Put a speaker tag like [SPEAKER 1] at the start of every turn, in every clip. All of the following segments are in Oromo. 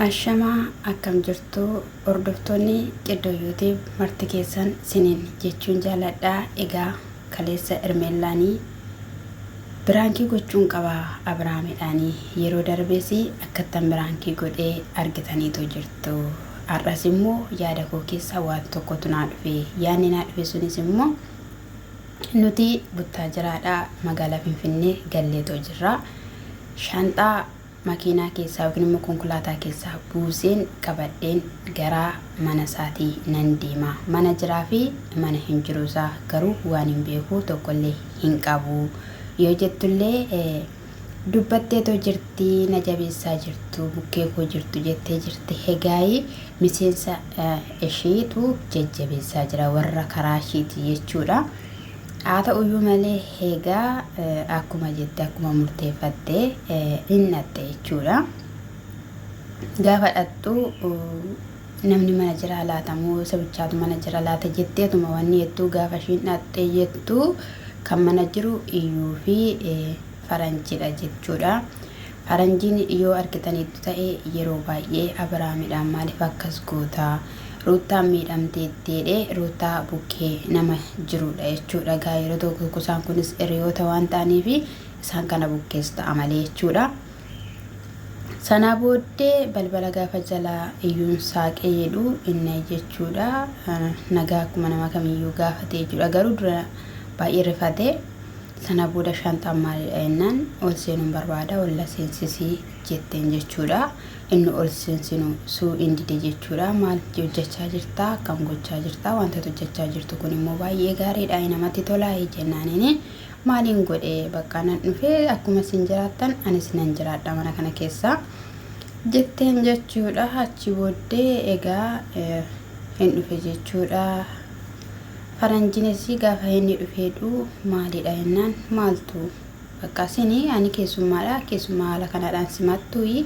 [SPEAKER 1] Ashamaa akkam jirtu hordoftoonni Qiddoo YouTube marti keessan sinin jechuun jaaladha. Egaa kaleessa Ermeellaanii biraankii gochuun qaba Abiraamidhaanii yeroo darbees akkattan biraankii godhee argitaniitu jirtu. Har'as immoo yaada koo keessa waan tokkotu naa dhufe. Yaadni naa dhufe sunis immoo nuti Buttaajiraadhaa magaalaa Finfinnee galleetoo jirra. Shaanxaa makiinaa keessaa yookiin immoo konkolaataa keessaa buuseen qabadheen garaa mana isaatii nan deema. Mana jiraa fi mana hin jiruu isaa garuu waanin beeku tokkollee hin qabu. Yoo jettullee dubbatteetoo jirti na jabeessaa jirtu bukkee koo jirtu jettee jirti. Hegaayi miseensa ishiitu jajjabeessaa jira warra karaa ishiiti jechuudha. Haa ta'uyyuu malee egaa akkuma jette akkuma murteeffatte hin dhaxxe jechuudha. Gaafa dhaxxu namni mana jira laata moo isa bichaatu mana jira laata jetteetuma wanni jettu gaafa ishiin dhaxxe jettu kan mana jiru iyyuu fi faranjidha jechuudha. Faranjiin yoo argitaniittu ta'e yeroo baay'ee Abiraamidhaan maaliif akkas goota? Ruuttaan miidhamteetti jedhee Ruuttaa bukkee nama jiruudha jechuudha. Egaa yeroo tokko tokko isaan kunis hiriyoota waan ta'aniif isaan kana bukkees ta'a malee jechuudha. Sanaa booddee balbala gaafa jalaa iyyuun saaqee jedhu inni jechuudha. Nagaa akkuma nama kamiyyuu gaafate jechuudha. Garuu dura baay'ee rifate. Sana booda shaanxaan maalidha jennaan ol seenuun barbaada ol na seensisi jetteen jechuudha. Inni ol seensinu suu in dide jechuudha. Maal hojjechaa jirta akkam gochaa jirta wanta ati hojjechaa jirtu kun immoo baay'ee gaariidha namatti tolaa jennaaniin maaliin godhe bakka nan dhufe akkuma isin jiraattan anis nan jiraadha mana kana keessa jetteen jechuudha. Achi booddee egaa hin dhufe jechuudha. Faranjinis gaafa inni dhufeedhu maalidha jennaan maaltu bakka sini ani keessummaadha keessummaa haala kanaadhaan simattuyi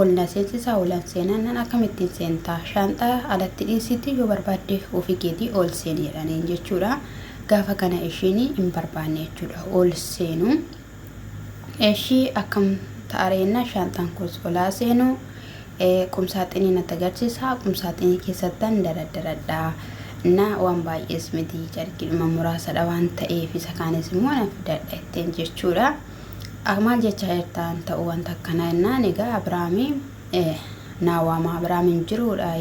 [SPEAKER 1] ol na seensisaa olan seenaan nan akkamittiin seentaa shaanxaa alatti dhiisitti yoo barbaadde ofii keetii ol seeni jedhaniin jechuudha gaafa kana ishiin hin barbaanne jechuudha ol seenu Eshii akkam ta'areenna shaanxaan koos olaa seenu qumsaaxinii natti agarsiisa qumsaaxinii keessattan daraddaradha na waan baay'ees miti carqiidhuma muraasadha waan ta'eef isa kaanis immoo nan fidadha ittiin jechuudha. Maal jechaa jirtaan ta'u wanta akkanaa jennaan egaa Abiraamii naa waama Abiraam hin jiruudha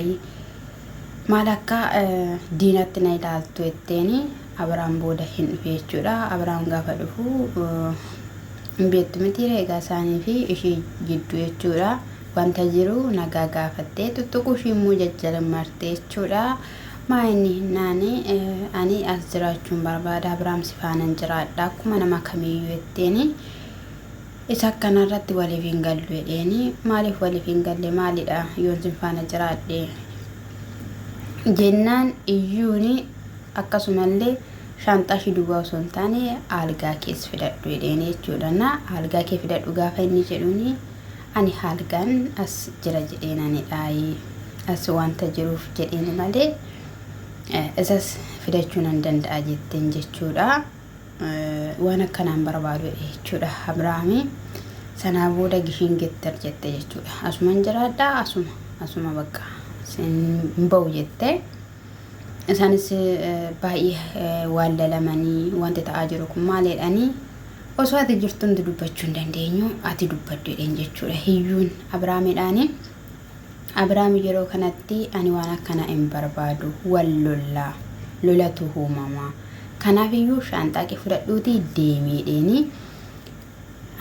[SPEAKER 1] maal akka diinatti na ilaaltu jetteeni Abrahaam booda hin dhufe jechuudha. Abrahaam gaafa dhufu hin beektu miti egaa isaanii fi ishii jidduu jechuudha. Wanta jiru nagaa gaafattee tuttuquu ishii immoo jajjalamarte jechuudha. Maa inni hinnaani ani as jiraachuun barbaada Abrahaam si faanan jiraadha akkuma nama kamiiyyuu jetteeni. Isa akkana irratti waliif hin gallu jedheeni. Maaliif waliif hin galle maalidha yoon sin faana jiraadhe jennaan iyyuuni Akkasumallee shaanxaa ishii duwwaa osoo hin taane aalgaa kees fidadhu jedheen jechuudha. Na aalgaa kee fidadhu gaafa inni jedhuuni ani haalgaan as jira jedheen ani dhaayi as wanta jiruuf jedheen malee isas fidachuu nan danda'a jetteen jechuudha. Waan akkanaan barbaadu jedhe jechuudha Abiraami. Sanaa booda gishiin gettar jette jechuudha. Asuman jiraadha asuma asuma bakka hin ba'u jette. Isaanis baay'ee waan lalamanii wanti ta'aa jiru kun maal jedhanii osoo ati jirtu nuti dubbachuu hin dandeenyu ati dubbadhu jedheen jechuudha. Hiyyuun Abiraamidhaani. Abiraam yeroo kanatti ani waan akkanaa hin barbaadu wal lollaa lolatu uumama. Kanaaf iyyuu shaanxaa kee fudhadhuutii deemi jedheeni.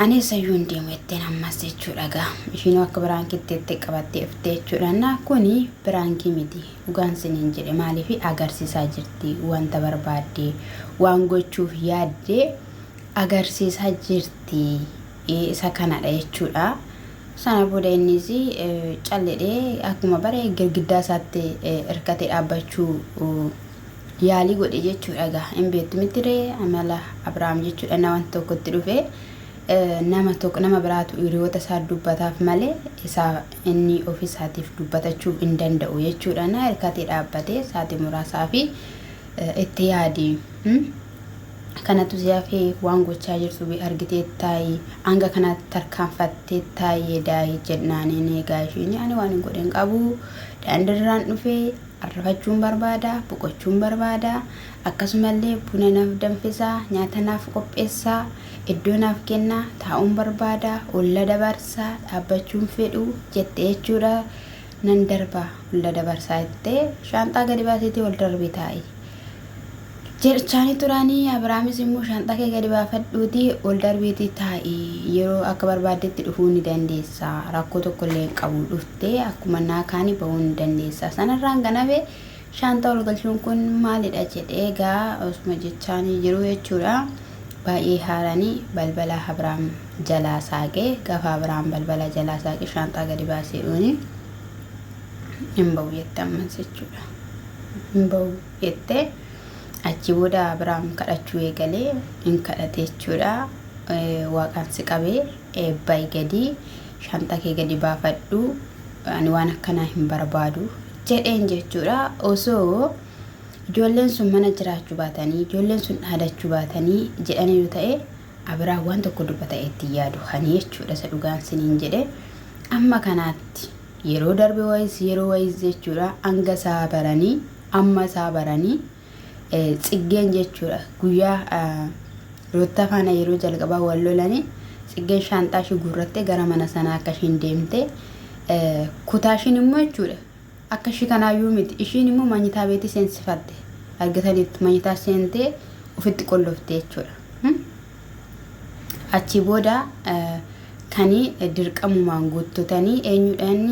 [SPEAKER 1] Ani eessayyuu hin deemu jetteen ammas jechuudha gaa. Ishiinuu akka biraankiitti itti qabattee dhufte jechuudha. Na kuni biraankii miti dhugaan siniin jedhe maaliif agarsiisaa jirti wanta barbaadde waan gochuuf yaadde agarsiisaa jirti isa kanadha jechuudha. Sana booda innis calledhee akkuma bare girgiddaa isaatti hirkatee dhaabbachuu yaalii godhe jechuudha egaa hin beektu miti ree amala Abiraam jechuudha na wanta tokkotti dhufe nama tokko nama biraatu hiriyoota isaa dubbataaf malee isaa inni ofii isaatiif dubbatachuu hin danda'u jechuudha na hirkatee dhaabbatee sa'aatii muraasaa fi itti yaadi. Kanatu si hafee waan gochaa jirtu argitee taayi hanga kanatti tarkaanfattee taayee daayi jennaaniin egaa ishiin ani waan hin godhin qabu daandiirraan dhufee arrafachuun barbaada boqochuun barbaada akkasumallee buna naaf danfisaa nyaata naaf qopheessaa iddoo naaf kennaa taa'uun barbaada olla dabarsaa dhaabbachuun fedhu jette jechuudha nan darba olla dabarsaa jettee shaanxaa gadi baaseetii ol darbee taa'i. Jechaanii turanii Abiraamis immoo shaanxaa kee gadi baafadhuutii ol darbiitii taa'i yeroo akka barbaaddetti dhufuu ni dandeessa rakkoo tokko illee hin qabu dhuftee akkuma naa kaanii bahuu ni dandeessa sanarraan kan hafe shaanxaa ol galchuun kun maalidha jedhee egaa osuma jechaanii jiru jechuudha. Baay'ee haaranii balbala Abiraam jalaa saaqee gaafa Abiraam balbala jalaa saaqee shaanxaa gadi baasee dhuuni hin bahu jette ammas jechuudha. Hin bahu jette achi booda Abiraam kadhachuu eegalee hin kadhate jechuudha. Waaqaan si qabee bayi gadi shaanxaa kee gadi baafadhu ani waan akkanaa hin barbaadu jedheen jechuudha. Osoo ijoolleen sun mana jiraachuu baatanii ijoolleen sun dhaadachuu baatanii jedhaniiru ta'e Abiraam waan tokko dubbata itti yaadu hani jechuudha isa dhugaan siniin jedhe amma kanaatti yeroo darbe wayis yeroo wayis jechuudha hanga isaa baranii amma isaa baranii tsiggeen jechuudha guyyaa Ruuttaa faana yeroo jalqabaa wal lolanii tsiggeen shaanxaa ishii guurrattee gara mana sanaa akka ishiin deemte kutaa ishiin immoo jechuudha akka ishii kanaayyuu miti ishiin immoo manyitaa beetii seensifatte argataniitu manyitaa seentee ofitti qollofte jechuudha. Achi booda kani dirqamumaan guuttotanii eenyudhaan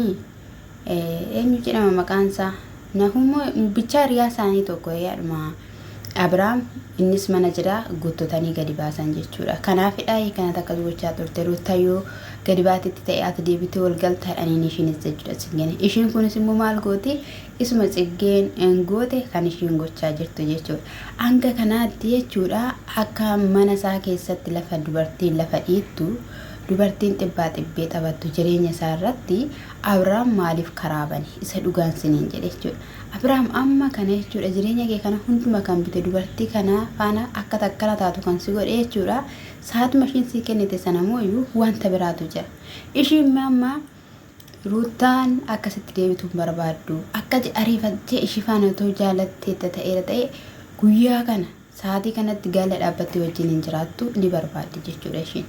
[SPEAKER 1] eenyu jedhama maqaan isaa Nahumoo bichaa hiriyaa isaanii tokko yaaduma Abiraam innis mana jira guuttotanii gadi baasan jechuudha. Kanaafidha kanatti akkas gochaa turte Ruutta yoo gadi baatetti ta'e ati deebitee wal galta jedhaniin ishiinis jechuudha Tsiggeen. Ishiin kunis immoo maal gooti isuma Tsiggeen goote kan ishiin gochaa jirtu jechuudha. Hanga kanaatti jechuudha akka mana isaa keessatti lafa dubartiin lafa dhiittu dubartiin xibbaa xibbee taphattu jireenya isaa irratti Abrahaam maaliif karaa bane isa dhugaan siniin jedhe jechuudha. Abrahaam amma kana jechuudha jireenya kee kana hunduma kan bite dubartii kana faana akka takkana taatu kan si godhe jechuudha. Saatuma ishiin sii kennite sana mooyyuu wanta biraatu jira. Ishiin amma Ruuttaan akka sitti deebitu hin barbaaddu. Akka ati ariifattee ishii faana otoo jaalatteetta ta'eera ta'e guyyaa kana sa'aatii kanatti gaala dhaabbattee wajjin hin jiraattu ni barbaaddi jechuudha ishiin.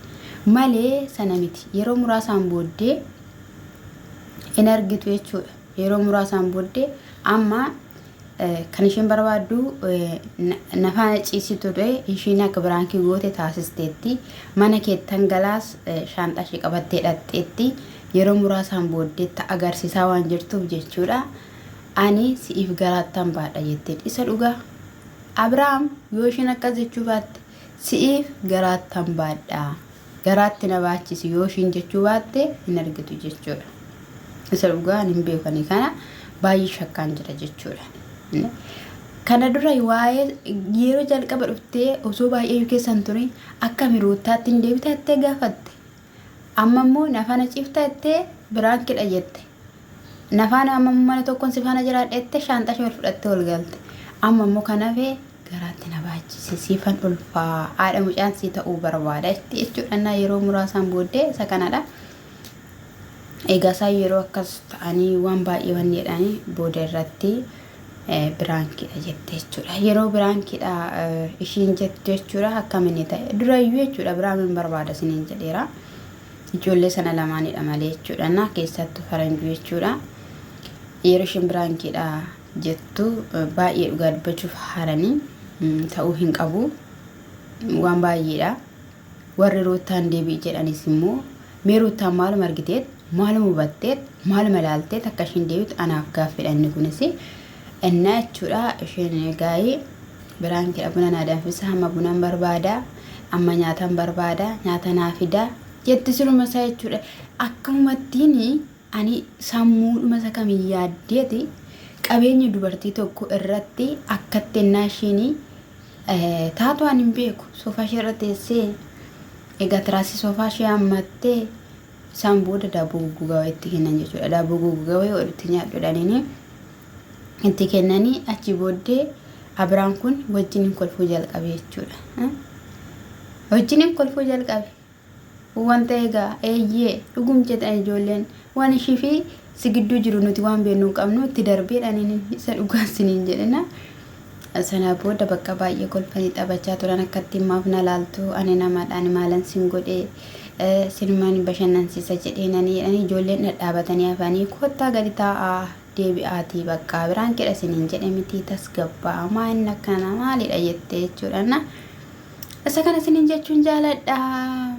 [SPEAKER 1] Malee sana miti. Yeroo muraasaan booddee hin argitu jechuudha. Yeroo muraasaan booddee amma kan isheen barbaaddu na faana ciisi ture ishiin akka biraankii goote taasisteetti. Mana keettan galaas shaanxaa ishee qabattee dhaqxeetti. Yeroo muraasaan booddeetti agarsiisaa waan jirtuuf jechuudha. Ani si'iif garaattan baadha jetteen. Isa dhugaa. Abiraam yoo isheen akkas jechuu baatte si'iif garaattan baadha. Garaatti na baachisi yoo ishiin jechuu baatte hin argitu jechuudha. Isa dhugaa ani hin beekani kana baay'ee shakkaan jira jechuudha. Kana dura waa'ee yeroo jalqaba dhuftee osoo baay'ee keessa hin turin akka miruuttaatti hin deebita jettee gaafatte. Amma immoo na faana ciifta jettee biraankidha jette. Na faana amma mana tokkoon si faana jiraadha jettee shaanxaa ishee ol fudhattee ol galte. Amma immoo kan hafe garaatti na baachise siifan ulfaa haadha mucaan sii ta'uu barbaada jetti jechuudha. Innaa yeroo muraasaan booddee isa kanadha. Egaa isaan yeroo akkas ta'anii waan baay'ee wanni jedhanii booda irratti biraankiidha jette jechuudha. Yeroo biraankiidha ishiin jettu jechuudha akkam inni ta'e durayyuu jechuudha biraam hin barbaada isiniin jedheera. Ijoollee sana lamaanidha malee jechuudha na keessattuu faranjuu jechuudha. Yeroo ishiin biraankiidha jettu baay'ee dhugaa dubbachuuf haaranii ta'uu hin qabu. Waan baay'eedha. Warri Ruuttaan deebi'i jedhanis immoo mee Ruuttaan maaluma argiteet maaluma hubatteet maaluma ilaalteet akka ishiin deebitu anaaf gaaffiidha inni kunis. Innaa jechuudha isheen gaa'ii biraan kidha buna naa danfisa amma bunan barbaada amma nyaatan barbaada nyaata naa fida jetti siluma isaa jechuudha. Akkamumattiin ani sammuudhuma isa kamiin yaaddeeti qabeenya dubartii tokko irratti akkatti ennaa ishiin taatu ani hin beeku. Soofaa ishee irra teessee egaa tiraasii soofaa ishee hammattee isaan booda daabboo guggugaa wayii itti kennan jechuudha. Daabboo guggugaa wayii walitti nyaadhu jedhaniini itti kennanii achi booddee Abiraan kun wajjiniin kolfuu jalqabe jechuudha. Wajjiniin kolfuu jalqabe. Wanta egaa eeyyee dhugum jedhan ijoolleen waan ishii fi si gidduu jiru nuti waan beeknu hin qabnu itti darbeedhaan isa dhugaa siniin jedhina. Sana booda bakka baay'ee kolfanii taphachaa turan akkatti maaf na laaltu ani namadha ani maalan sin godhe sinumaan bashannansiisa jedhee nani jedhanii ijoolleen dhadhaabatanii hafanii kottaa gadi taa'aa deebi'aatii bakka biraan kedha siniin jedhe miti tasgabbaa maa inni akkana maalidha jettee jechuudha. Na isa kana siniin jechuun jaaladha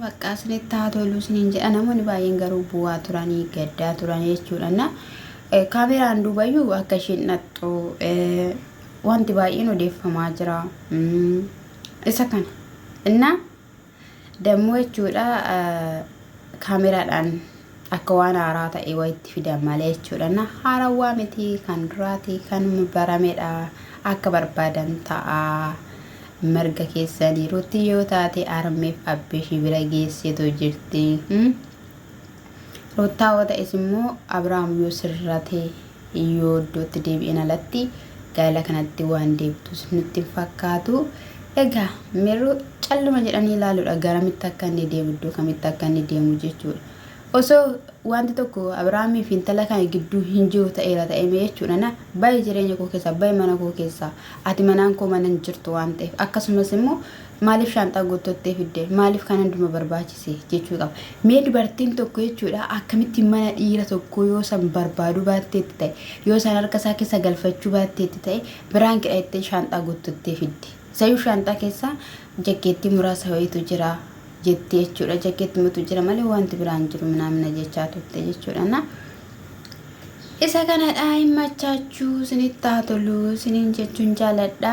[SPEAKER 1] bakka isinitti haa tolu siniin jedha namoonni baay'een garuu bu'aa turanii gaddaa turan jechuudha. Na kaameraan duubayyuu akka isheen dhaqxu wanti baay'een odeeffamaa jira. Isa kana. Innaa dammoo jechuudha kaameraadhaan akka waan haaraa ta'e wayitti fidan malee jechuudha. Na haarawwaa miti kan duraati kan baramedha akka barbaadan ta'a. Mirga keessanii ruutti yoo taate armeef abbeeshii bira geesseetu jirti. Ruuttaa yoo ta'es immoo Abiraam yoo sirrate yoo iddootti deebi'een alatti gaa'ela kanatti waan deebitus nutti hin fakkaatu. Egaa mirru calluma jedhanii ilaaluudha garamitti akka inni deemu iddoo kamitti akka inni deemu jechuudha. Osoo wanti tokko Abiraamii fi intala kana gidduu hin jiru ta'eera ta'e mee jechuudha na bayi jireenya koo keessaa bayi mana koo keessaa ati manaan koo mana hin jirtu waan ta'eef akkasumas immoo Maaliif shaanxaa guuttottee fidde? Maaliif kan hunduma barbaachise? Jechuu qaba. Mee dubartiin tokko jechuudha akkamitti mana dhiira tokkoo yoo san barbaaduu baatteetti ta'e, yoo san harka isaa keessa galfachuu baatteetti ta'e, biraan kidha jettee shaanxaa guuttottee fidde. Isayyuu shaanxaa keessa jakkeettii muraasa wayiitu jira jettee jechuudha. Jakkeettumatu jira malee wanti biraan jiru minaamina jechaa turte jechuudha. Na Isa kanadha hin machaachuu isinitti haa tolu isiniin jechuun jaaladha.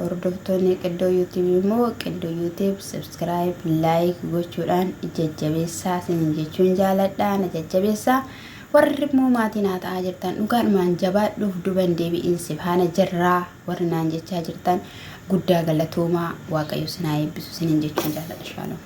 [SPEAKER 1] Hordoftoonni Qiddoo YouTube immoo Qiddoo YouTube subscribe like gochuudhaan jajjabeessaa isiniin jechuun jaaladha. Na jajjabeessaa. Warri immoo maatii naa ta'aa jirtan dhugaadhumaan jabaadhuuf duban deebi'iin si faana jirraa warri naan jechaa jirtan guddaa galatoomaa waaqayyo isin haa eebbisu isiniin jechuun jaaladha. Shaalom.